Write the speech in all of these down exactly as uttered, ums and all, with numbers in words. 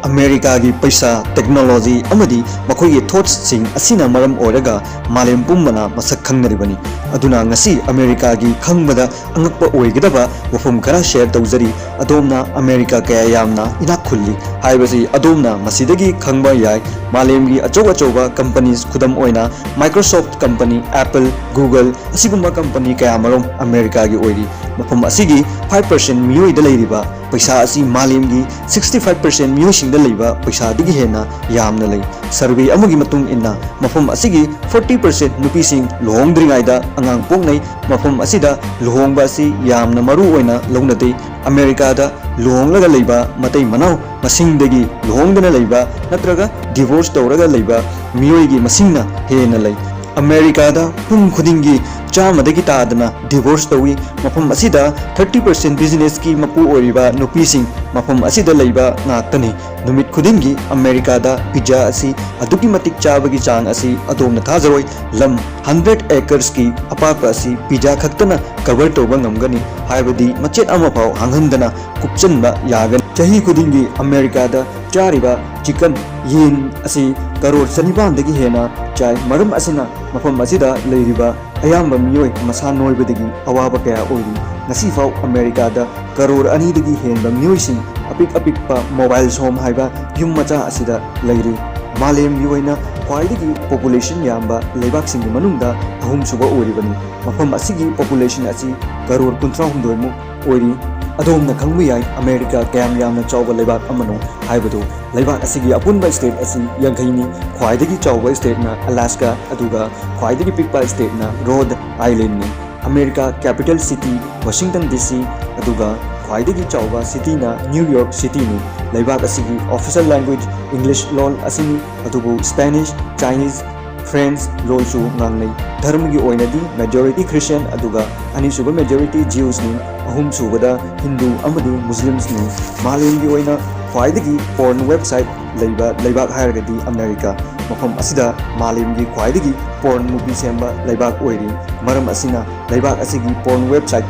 ꯑꯃꯦꯔꯤꯀꯥꯒꯤ ꯄꯩꯁꯥ, ꯇꯦꯛꯅꯣꯂꯣꯖꯤ ꯑꯃꯗꯤ ꯃꯈꯣꯏꯒꯤ ꯊꯣꯠꯁꯤꯡ ꯑꯁꯤꯅ ꯃꯔꯝ ꯑꯣꯏꯔꯒ ꯃꯥꯂꯦꯝ ꯄꯨꯝꯕꯅ ꯃꯁꯛ ꯈꯪꯅꯔꯤꯕꯅꯤ꯫ ꯑꯗꯨꯅ ꯉꯁꯤ ꯑꯃꯦꯔꯤꯀꯥꯒꯤ ꯈꯪꯕꯗ ꯑꯉꯛꯄ ꯑꯣꯏꯒꯗꯕ ꯋꯥꯐꯝ ꯈꯔ ꯁꯦꯌꯔ ꯇꯧꯖꯔꯤ꯫ ꯑꯗꯣꯝꯅ ꯑꯃꯦꯔꯤꯀꯥ ꯀꯌꯥ ꯌꯥꯝꯅ ꯏꯅꯥꯛ ꯈꯨꯜꯂꯤ ꯍꯥꯏꯕꯁꯤ ꯑꯗꯣꯝꯅ ꯃꯁꯤꯗꯒꯤ ꯈꯪꯕ ꯌꯥꯏ꯫ ꯃꯥꯂꯦꯝꯒꯤ ꯑꯆꯧ ꯑꯆꯧꯕ ꯀꯝꯄꯅꯤꯁ, ꯈꯨꯗꯝ ꯑꯣꯏꯅ Microsoft ꯀꯝꯄꯅꯤ, Apple, Google, ꯑꯁꯤꯒꯨꯝꯕ ꯀꯝꯄꯅꯤ ꯀꯌꯥꯃꯔꯨꯝ ꯑꯃꯦꯔꯤꯀꯥꯒꯤ ꯑꯣꯏꯔꯤ꯫ ꯃꯐꯝ ꯑꯁꯤꯒꯤ five percent ꯃꯤꯑꯣꯏꯗ ꯂꯩꯔꯤꯕ ꯄꯩꯁꯥ ꯑꯁꯤ ꯃꯥꯂꯦꯝꯒꯤ sixty five percent ꯃꯤꯑꯣꯏꯁꯤꯡꯗ ꯂꯩꯕ ꯄꯩꯁꯥꯗꯒꯤ ꯍꯦꯟꯅ ꯌꯥꯝꯅ ꯂꯩ꯫ ꯁꯔꯚꯦ ꯑꯃꯒꯤ ꯃꯇꯨꯡ ꯏꯟꯅ ꯃꯐꯝ ꯑꯁꯤꯒꯤ forty percent ꯅꯨꯄꯤꯁꯤꯡ ꯂꯨꯍꯣꯡꯗ꯭ꯔꯤꯉꯩꯗ ꯑꯉꯥꯡ ꯄꯣꯛꯅꯩ꯫ ꯃꯐꯝ ꯑꯁꯤꯗ ꯂꯨꯍꯣꯡꯕ ꯑꯁꯤ ꯌꯥꯝꯅ ꯃꯔꯨ ꯑꯣꯏꯅ ꯂꯧꯅꯗꯦ꯫ ꯑꯃꯦꯔꯤꯀꯥꯗ ꯂꯨꯍꯣꯡꯂꯒ ꯂꯩꯕ ꯃꯇꯩ ꯃꯅꯥꯎ ꯃꯁꯤꯡꯗꯒꯤ ꯂꯨꯍꯣꯡꯗꯅ ꯂꯩꯕ ꯅꯠꯇ꯭ꯔꯒ ꯗꯤꯚꯣꯔꯁ ꯇꯧꯔꯒ ꯂꯩꯕ ꯃꯤꯑꯣꯏꯒꯤ ꯃꯁꯤꯡꯅ ꯍꯦꯟꯅ ꯂꯩ꯫ ꯑꯃꯦꯔꯤꯀꯥꯗ ꯄꯨꯡ ꯈꯨꯗꯤꯡꯒꯤ ꯆꯥꯝꯃꯗꯒꯤ ꯇꯥꯗꯅ ꯗꯤꯚꯣꯔꯁ ꯇꯧꯏ꯫ ꯃꯐꯝ ꯑꯁꯤꯗ thirty percent ꯕꯤꯖꯤꯅꯦꯁꯀꯤ ꯃꯄꯨ ꯑꯣꯏꯔꯤꯕ ꯅꯨꯄꯤꯁꯤꯡ ꯃꯐꯝ ꯑꯁꯤꯗ ꯂꯩꯕ ꯉꯥꯛꯇꯅꯤ꯫ ꯅꯨꯃꯤꯠ ꯈꯨꯗꯤꯡꯒꯤ ꯑꯃꯦꯔꯤꯀꯥꯗ ꯄꯤꯖꯥ ꯑꯁꯤ ꯑꯗꯨꯛꯀꯤ ꯃꯇꯤꯛ ꯆꯥꯕꯒꯤ ꯆꯥꯡ ꯑꯁꯤ ꯑꯗꯣꯝꯅ ꯊꯥꯖꯔꯣꯏ꯫ ꯂꯝ hundred acresꯀꯤ ꯑꯄꯥꯛꯄ ꯑꯁꯤ ꯄꯤꯖꯥ ꯈꯛꯇꯅ ꯀꯚꯔ ꯇꯧꯕ ꯉꯝꯒꯅꯤ, ꯍꯥꯏꯕꯗꯤ ꯃꯆꯦꯠ ꯑꯃꯐꯥꯎ ꯍꯥꯡꯍꯟꯗꯅ ꯀꯨꯞꯁꯟꯕ ꯌꯥꯒꯅꯤ꯫ ꯆꯍꯤ ꯈꯨꯗꯤꯡꯒꯤ ꯑꯃꯦꯔꯤꯀꯥꯗ ꯆꯥꯔꯤꯕ ꯆꯤꯀꯟ, ꯌꯦꯟ ꯑꯁꯤ ꯀꯔꯣꯔ ꯆꯅꯤꯄꯥꯟꯗꯒꯤ ꯍꯦꯟꯅ ꯆꯥꯏ꯫ ꯃꯔꯝ ꯑꯁꯤꯅ ꯃꯐꯝ ꯑꯁꯤꯗ ꯂꯩꯔꯤꯕ ꯑꯌꯥꯝꯕ ꯃꯤꯑꯣꯏ ꯃꯁꯥ ꯅꯣꯏꯕꯗꯒꯤ ꯑꯋꯥꯕ ꯀꯌꯥ ꯑꯣꯏꯔꯤ꯫ ꯉꯁꯤꯐꯥꯎ ꯑꯃꯦꯔꯤꯀꯥꯗ ꯀꯔꯣꯔ ꯑꯅꯤꯗꯒꯤ ꯍꯦꯟꯕ ꯃꯤꯑꯣꯏꯁꯤꯡ ꯑꯄꯤꯛ ꯑꯄꯤꯛꯄ ꯃꯣꯕꯥꯏꯜ ꯁꯣꯝ ꯍꯥꯏꯕ ꯌꯨꯝ ꯃꯆꯥ ꯑꯁꯤꯗ ꯂꯩꯔꯤ꯫ ꯃꯥꯂꯦꯝꯒꯤ ꯑꯣꯏꯅ ꯈ꯭ꯋꯥꯏꯗꯒꯤ ꯄꯣꯄꯨꯂꯦꯁꯟ ꯌꯥꯝꯕ ꯂꯩꯕꯥꯛꯁꯤꯡꯒꯤ ꯃꯅꯨꯡꯗ ꯑꯍꯨꯝꯁꯨꯕ ꯑꯣꯏꯔꯤꯕꯅꯤ꯫ ꯃꯐꯝ ꯑꯁꯤꯒꯤ ꯄꯣꯄꯨꯂꯦꯁꯟ ꯑꯁꯤ ꯀꯔꯣꯔ ꯀꯨꯟꯊ꯭ꯔꯥꯍꯨꯝꯗꯣꯏꯃꯨꯛ ꯑꯣꯏꯔꯤ꯫ ꯑꯗꯣꯝꯅ ꯈꯪꯕ ꯌꯥꯏ ꯑꯃꯦꯔꯤꯀꯥ ꯀꯌꯥꯝ ꯌꯥꯝꯅ ꯆꯥꯎꯕ ꯂꯩꯕꯥꯛ ꯑꯃꯅꯣ ꯍꯥꯏꯕꯗꯨ꯫ ꯂꯩꯕꯥꯛ ꯑꯁꯤꯒꯤ ꯑꯄꯨꯟꯕ ꯁ꯭ꯇꯦꯠ ꯑꯁꯤ ꯌꯥꯡꯈꯩꯅꯤ꯫ ꯈ꯭ꯋꯥꯏꯗꯒꯤ ꯆꯥꯎꯕ ꯁ꯭ꯇꯦꯠꯅ ꯑꯂꯥꯁꯀꯥ, ꯑꯗꯨꯒ ꯈ꯭ꯋꯥꯏꯗꯒꯤ ꯄꯤꯛꯄ ꯁ꯭ꯇꯦꯠꯅ ꯔꯣꯗ ꯑꯥꯏꯂꯦꯟꯅꯤ꯫ America capital city Washington D C, ꯑꯗꯨꯒ ꯈ꯭ꯋꯥꯏꯗꯒꯤ ꯆꯥꯎꯕ ꯁꯤꯇꯤꯅ ꯅ꯭ꯌꯨ ꯌꯣꯔꯛ ꯁꯤꯇꯤꯅꯤ꯫ ꯂꯩꯕꯥꯛ ꯑꯁꯤꯒꯤ ꯑꯣꯐꯤꯁꯤꯌꯦꯜ ꯂꯦꯡꯒ꯭ꯋꯦꯖ ꯏꯪꯂꯤꯁ ꯂꯣꯜ ꯑꯁꯤꯅꯤ, ꯑꯗꯨꯕꯨ ꯁ꯭ꯄꯦꯅꯤꯁ, ꯆꯥꯏꯅꯤꯁ, ꯐ꯭ꯔꯦꯟꯁ ꯂꯣꯜꯁꯨ ꯉꯥꯡꯅꯩ꯫ ꯙꯔꯃꯒꯤ ꯑꯣꯏꯅꯗꯤ ꯃꯦꯖꯣꯔꯤꯇꯤ ꯈ꯭ꯔꯤꯁꯇꯤꯌꯥꯟ ꯑꯗꯨꯒ ꯑꯅꯤꯁꯨꯕ ꯃꯦꯖꯣꯔꯤꯇꯤ ꯖ꯭ꯌꯨꯁꯅꯤ꯫ ꯑꯍꯨꯝꯁꯨꯕꯗ ꯍꯤꯟꯗꯨ ꯑꯃꯗꯤ ꯃꯨꯁꯂꯤꯝꯁꯅꯤ꯫ ꯃꯥꯂꯦꯝꯒꯤ ꯑꯣꯏꯅ ꯈ꯭ꯋꯥꯏꯗꯒꯤ ꯄꯣꯔꯟ ꯋꯦꯕꯁꯥꯏꯠ ꯂꯩꯕ ꯂꯩꯕꯥꯛ ꯍꯥꯏꯔꯒꯗꯤ ꯑꯃꯦꯔꯤꯀꯥ꯫ ꯃꯐꯝ ꯑꯁꯤꯗ ꯃꯥꯂꯦꯝꯒꯤ ꯈ꯭ꯋꯥꯏꯗꯒꯤ ꯄꯣꯔꯟ ꯃꯨꯚꯤ ꯁꯦꯝꯕ ꯂꯩꯕꯥꯛ ꯑꯣꯏꯔꯤ꯫ ꯃꯔꯝ ꯑꯁꯤꯅ ꯂꯩꯕꯥꯛ ꯑꯁꯤꯒꯤ ꯄꯣꯔꯟ ꯋꯦꯕꯁꯥꯏꯠ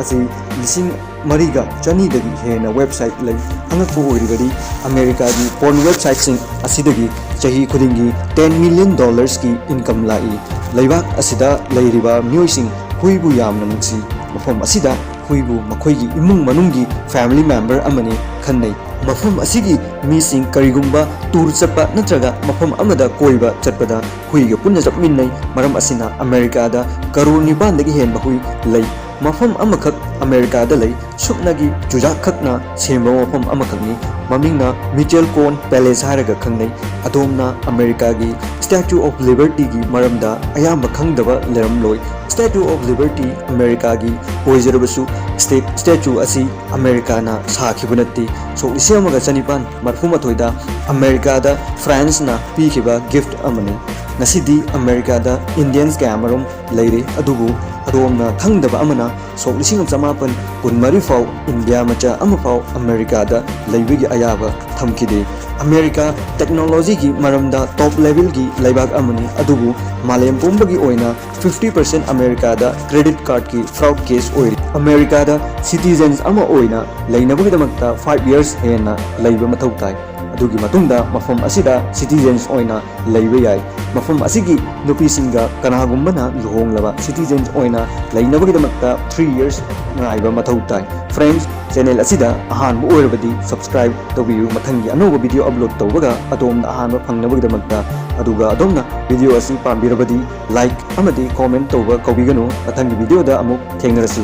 ꯑꯁꯤ ꯂꯤꯁꯤꯡ ꯃꯔꯤꯒ ꯆꯅꯤꯗꯒꯤ ꯍꯦꯟꯅ website ꯂꯩ꯫ ꯑꯉꯛꯄ ꯑꯣꯏꯔꯤꯕꯗꯤ ꯑꯃꯦꯔꯤꯀꯥꯒꯤ porn websiteꯁꯤꯡ ꯑꯁꯤꯗꯒꯤ ꯆꯍꯤ ꯈꯨꯗꯤꯡꯒꯤ ten million dollarsꯀꯤ income ꯂꯥꯛꯏ꯫ ꯂꯩꯕꯥꯛ ꯑꯁꯤꯗ ꯂꯩꯔꯤꯕ ꯃꯤꯑꯣꯏꯁꯤꯡ ꯍꯨꯏꯕꯨ ꯌꯥꯝꯅ ꯅꯨꯡꯁꯤ꯫ ꯃꯐꯝ ꯑꯁꯤꯗ ꯍꯨꯏꯕꯨ ꯃꯈꯣꯏꯒꯤ ꯏꯃꯨꯡ ꯃꯅꯨꯡꯒꯤ family member ꯑꯃꯅꯤ ꯈꯟꯅꯩ꯫ ꯃꯐꯝ ꯑꯁꯤꯒꯤ ꯃꯤꯁꯤꯡ ꯀꯔꯤꯒꯨꯝꯕ tour ꯆꯠꯄ ꯅꯠꯇ꯭ꯔꯒ ꯃꯐꯝ ꯑꯃꯗ ꯀꯣꯏꯕ ꯆꯠꯄꯗ ꯍꯨꯏꯒ ꯄꯨꯟꯅ ꯆꯠꯃꯤꯟꯅꯩ꯫ ꯃꯔꯝ ꯑꯁꯤꯅ ꯑꯃꯦꯔꯤꯀꯥꯗ ꯀꯔꯣꯔ ꯅꯤꯄꯥꯟꯗꯒꯤ ꯍꯦꯟꯕ ꯍꯨꯏ ꯂꯩ꯫ ꯃꯐꯝ ꯑꯃꯈꯛ ꯑꯃꯦꯔꯤꯀꯥꯗ ꯂꯩ, ꯁꯨꯞꯅꯒꯤ ꯆꯨꯖꯥꯛ ꯈꯛꯅ ꯁꯦꯝꯕ ꯃꯐꯝ ꯑꯃꯈꯛꯅꯤ꯫ ꯃꯃꯤꯡꯅ Mitchell Cohen Palace ꯍꯥꯏꯔꯒ ꯈꯪꯅꯩ꯫ ꯑꯗꯣꯝꯅ ꯑꯃꯦꯔꯤꯀꯥꯒꯤ Statue of Libertyꯒꯤ ꯃꯔꯝꯗ ꯑꯌꯥꯝꯕ ꯈꯪꯗꯕ ꯂꯩꯔꯝꯂꯣꯏ꯫ Statue of Liberty ꯑꯃꯦꯔꯤꯀꯥꯒꯤ ꯑꯣꯏꯖꯔꯕꯁꯨ, state statue ꯑꯁꯤ ꯑꯃꯦꯔꯤꯀꯥꯅ ꯁꯥꯈꯤꯕ ꯅꯠꯇꯦ꯫ ꯁꯣꯛ ꯂꯤꯁꯤꯡ ꯑꯃꯒ ꯆꯅꯤꯄꯥꯟ ꯃꯔꯤꯐꯨ ꯃꯥꯊꯣꯏꯗ ꯑꯃꯦꯔꯤꯀꯥꯗ Franceꯅ ꯄꯤꯈꯤꯕ gift ꯑꯃꯅꯤ꯫ ꯉꯁꯤꯗꯤ ꯑꯃꯦꯔꯤꯀꯥꯗ Indians ꯀꯌꯥꯃꯔꯨꯝ ꯂꯩꯔꯦ, ꯑꯗꯨꯕꯨ ꯑꯗꯣꯝꯅ ꯈꯪꯗꯕ ꯑꯃꯅ, ꯁꯣꯛ ꯂꯤꯁꯤꯡ ꯑꯃ ꯆꯃꯥꯄꯟ ꯀꯨꯟꯃꯔꯤ ꯐꯥꯎ ꯏꯟꯗꯤꯌꯥ ꯃꯆꯥ ꯑꯃꯐꯥꯎ ꯑꯃꯦꯔꯤꯀꯥꯗ ꯂꯩꯕꯒꯤ ꯑꯌꯥꯕ ꯊꯝꯈꯤꯗꯦ꯫ ꯑꯃꯦꯔꯤꯀꯥ technologyꯒꯤ ꯃꯔꯝꯗ top levelꯒꯤ ꯂꯩꯕꯥꯛ ꯑꯃꯅꯤ, ꯑꯗꯨꯕꯨ ꯃꯥꯂꯦꯝ ꯄꯨꯝꯕꯒꯤ ꯑꯣꯏꯅ fifty percent ꯑꯃꯦꯔꯤꯀꯥꯗ credit cardꯀꯤ fraud case ꯑꯣꯏꯔꯤ꯫ ꯑꯃꯦꯔꯤꯀꯥꯗ citizens ꯑꯃ ꯑꯣꯏꯅ ꯂꯩꯅꯕꯒꯤꯗꯃꯛꯇ five years ꯍꯦꯟꯅ ꯂꯩꯕ ꯃꯊꯧ ꯇꯥꯏ꯫ ꯑꯗꯨꯒꯤ ꯃꯇꯨꯡꯗ ꯃꯐꯝ ꯑꯁꯤꯗ citizens ꯑꯣꯏꯅ ꯂꯩꯕ ꯌꯥꯏ꯫ ꯃꯐꯝ ꯑꯁꯤꯒꯤ ꯅꯨꯄꯤꯁꯤꯡꯒ ꯀꯅꯥꯒꯨꯝꯕꯅ ꯂꯨꯍꯣꯡꯂꯕ citizens ꯑꯣꯏꯅ ꯂꯩꯅꯕꯒꯤꯗꯃꯛꯇ three years ꯉꯥꯏꯕ ꯃꯊꯧ ꯇꯥꯏ꯫ Friends, channel ꯑꯁꯤꯗ ꯑꯍꯥꯟꯕ ꯑꯣꯏꯔꯕꯗꯤ subscribe ꯇꯧꯕꯤꯌꯨ꯫ ꯃꯊꯪꯒꯤ ꯑꯅꯧꯕ video upload ꯇꯧꯕꯒ ꯑꯗꯣꯝꯅ ꯑꯍꯥꯟꯕ ꯐꯪꯅꯕꯒꯤꯗꯃꯛꯇ꯫ ꯑꯗꯨꯒ ꯑꯗꯣꯝꯅ video ꯑꯁꯤ ꯄꯥꯝꯕꯤꯔꯕꯗꯤ like ꯑꯃꯗꯤ comment ꯇꯧꯕ ꯀꯥꯎꯕꯤꯒꯅꯨ꯫ ꯃꯊꯪꯒꯤ videoꯗ ꯑꯃꯨꯛ ꯊꯦꯡꯅꯔꯁꯤ꯫